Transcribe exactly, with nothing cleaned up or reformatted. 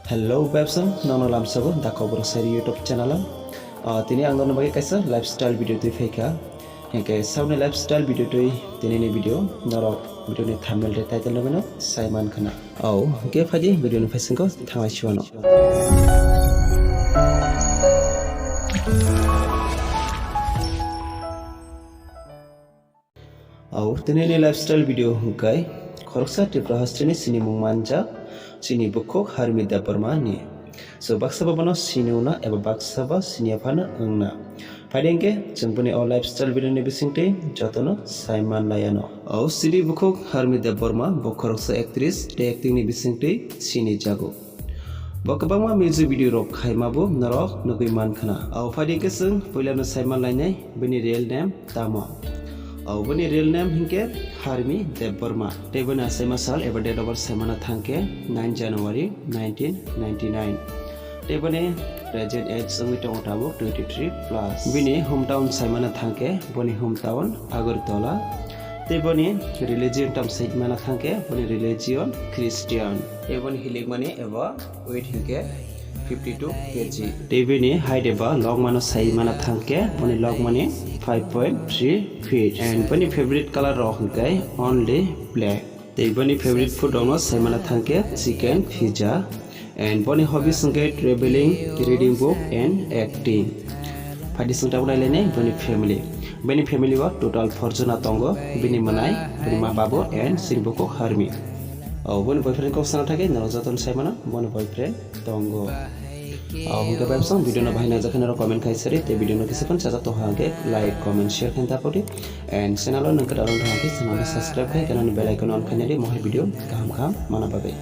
Hello, bebsong, nono lamsabo, Dakobor Sari YouTube channel o. Ah, tini ang nono bagwi kaisa lifestyle video twi phaikha. Hingke sauni lifestyle video twi tinini video, norok video ni thumbnail tei title no bino sai man khana. Au, hingke phaidi video ni phaisingko thanglai siwano. Au, tinini lifestyle video hwnkhe khoroksa Tripura hasteni sinimung manjak chini bukhuk Harmi Debbarma ni. So, baksa ba bono siniuna eba baksa ba siniya phano wngna. Phaidi hwnkhe chwng boni o lifestyle video ni bisingtwi jotono sai manlaiano. Au, chini bukhuk Harmi Debbarma bo khoroksa actress tei acting ni bisingtwi sinijago. Bo kwbangma music video rok khaima bo norok nugwi man khna. Au phaidi hwnkhe chwng puilano sai manlainai bini real name tamo. Au bini real name hwnkhe Harmi Debbarma. Tei bini achaima sal eba date of birth sai mana thangkhe nine January nineteen ninety-nine. Tei bini present age wngwi tongo tabuk twenty-three plus. Bini hometown sai mana thangkhe boni hometown Agartala. Tei boni religion tam sai mana thangkhe boni religion Christian. Tei boni hilikmani eba weight hwnkhe fifty-two K G. Tei bini height eba longmano sai mana thangkhe boni longmani five point three feet. And boni favorite color rok hwnkhe only black. Tei boni favorite food rokno sai mana thangkhe chicken, pizza. And boni hobbies hwnkhe traveling, reading book and acting. Phaidi chwng tabuk nailainai boni family. Bini family o total four jona tongo, bini mwnai, bini ma babu and chini bukhuk Harmi. O boni boyfriend kok sana thangkhe norok jotono sai mano, boni boyfriend tongo. O hwnkhe bebsong video no bahai najakhe norok comment khai sari, tei video no kisa phano chajak tongkha hwnkhe like, comment, share khaina tapodi. And channel o nwng kwtal wngkha hwnkhe channel no subscribe khai kanani bell icon on khainani mohai video kaham kaham mana bagwi.